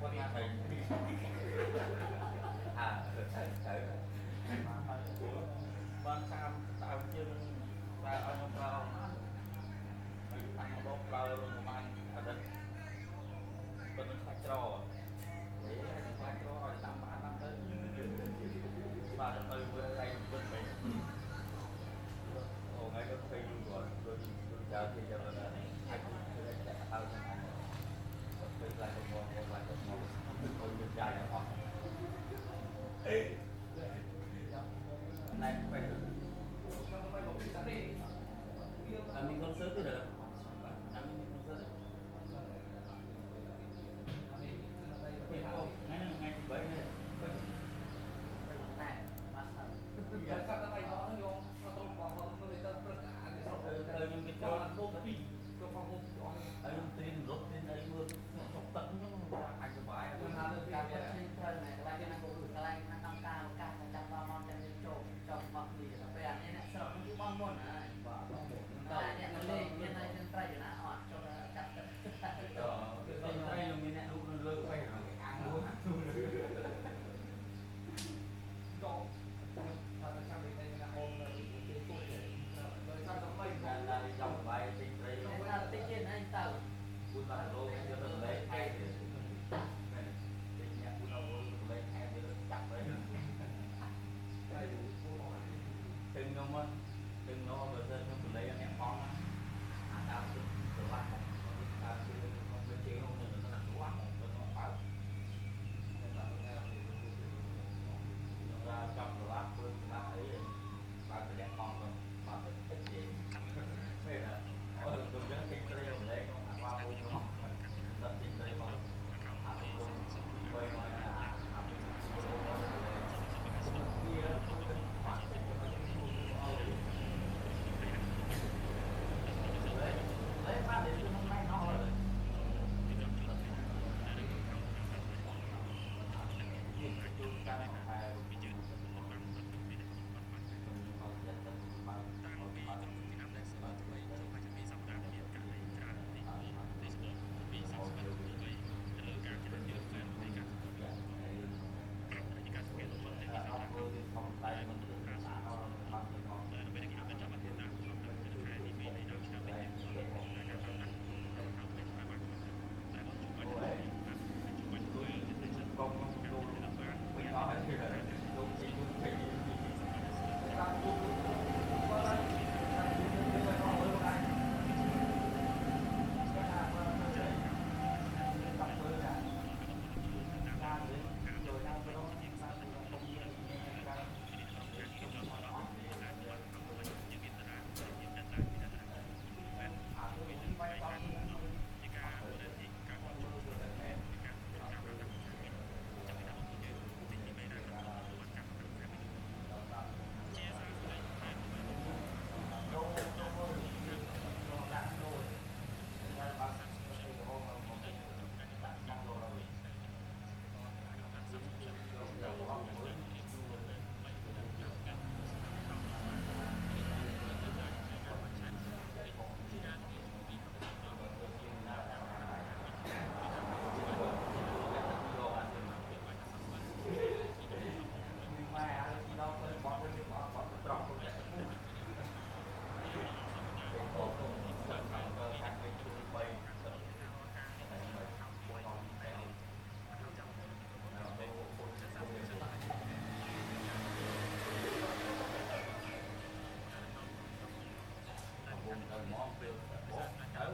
គាត់ថាអើទៅ បានតាមតាមជើងតែឲ្យខ្ញុំប្រើអស់ហើយតាំងមកប្រើរងប្រហែលអាទិត្យប៉ុន្តែខ្លាច់ក្រហេខ្លាច់ក្រឲ្យតាមបានតាមទៅបាទទៅមើលដៃវិញវិញអូថ្ងៃក៏ឃើញយូរគាត់ដូចដូចចៅគេចាំដល់អាចធ្វើតែហៅហ្នឹងគាត់ឃើញខ្លាចមកមកខ្លាចមកអូយចាយអស់ណែពេល អាមាន concert ទេដល់អាមាន concert ទេថ្ងៃហ្នឹងថ្ងៃទី3នេះ តែបាទ កាត់តែអស់យកទៅបងបងទៅទៅព្រឹកអានេះស្រុក ទៅទៅខ្ញុំគេចូល ចូលពុកពីទៅផងពុកអស់ ហើយខ្ញុំត្រៀមរត់ត្រៀមអីមើលសុកទឹកហ្នឹងអាចសុបាយ គឺថាលើ កា ការ រ ពិតត្រូវណែកន្លែងគេណាកន្លែងណាតាមការឱកាសចាំដល់មកចាំយើងចូលចង់មកគ្នាដល់ពេលអានេះអ្នកស្រុកគឺបងមុនហើយ បាទ តែអ្នកលេងមានតែនឹងត្រីណាអត់ចូលចាប់ទឹក ទៅត្រីខ្ញុំមានអ្នកលក់នៅលើបែរអាងមួយ ដកថាចាំនេះណាអូនទៅគេទូទៅចាំទៅបី តែតែចង់សុបាយទិញត្រី តែតិចទៀតឯងទៅ គូតាឡូយកទៅលេខែទៀតទិញអ្នកគូតាឡូទៅលេខែទៀតចាប់ទៅ តែពូអស់ ទឹងខ្ញុំទឹងនោះបើសិនខ្ញុំទៅលេខអ្នកផងអាតាមទៅទៅឡាក់តាមគឺខ្ញុំទៅជើងខ្ញុំនៅនៅឡាក់ទៅនោះបើខ្ញុំថាចំទៅឡាក់ធ្វើឡាក់អីបើទៅអ្នកផងទៅបើទៅទឹកជើងមែនអត់អូខ្ញុំចឹងទិញត្រីម្លេះខ្ញុំអាវមួយខ្ញុំដល់ទិញត្រីមកអាទៅបីមកអាអាលេបានទេខ្ញុំមិនអស់ហើយ ជួនកាលខែ យើងកំពុងបាន មកចិត្តទៅបើ តាំងពីក្រុមទីអាប់ដែល server ថ្មីចូលមកជាពីសប្តាហ៍មានករណីច្រើនទីទេសបពី30ទី3ទៅលើការជ្រើសរើសបែបនៃការទទួលយកនៃការសង្កេតរបស់ទី អ សប្តាហ៍ ត់ធ្វើវាធំតែមិនទៅស្អាតអត់បានទៅអត់ ដែលពេលគេអាប់ចាប់បានតាមក្នុងខែទី2នៃដើមឆ្នាំនេះការតាមដានតាមពេលបានតែអត់ជួបបញ្ហាជួបបញ្ហាទៅសិ កុំខ្ញុំលោកវិញអស់ហើយលោកជីលោកពេញ តាមទូបើឡើងតាមទូទៅអស់លើដែរគេថាបើទៅ តាក់ធ្វើណាការនេះចូលតាមទៅតាមទៅកុំមានការអាទៅបាយត ជាការដែលការជួបការការតាមដានចាំពីដល់យើងទីទី3ដែលទទួលបានការប្រកាសជាសារស្ដីតែ ចូលចូលចូលដាក់ចូលតែបើទៅរហូតមកដាក់ដាក់ចូលហើយចូលអស់មួយ ម៉ែអាជីដល់ទៅបត់វិញបត់បត់ត្រង់ទៅអូអូទៅទៅខាត់វិញជួយ3ទៅតែមួយអត់តែទៅមកពេលទៅ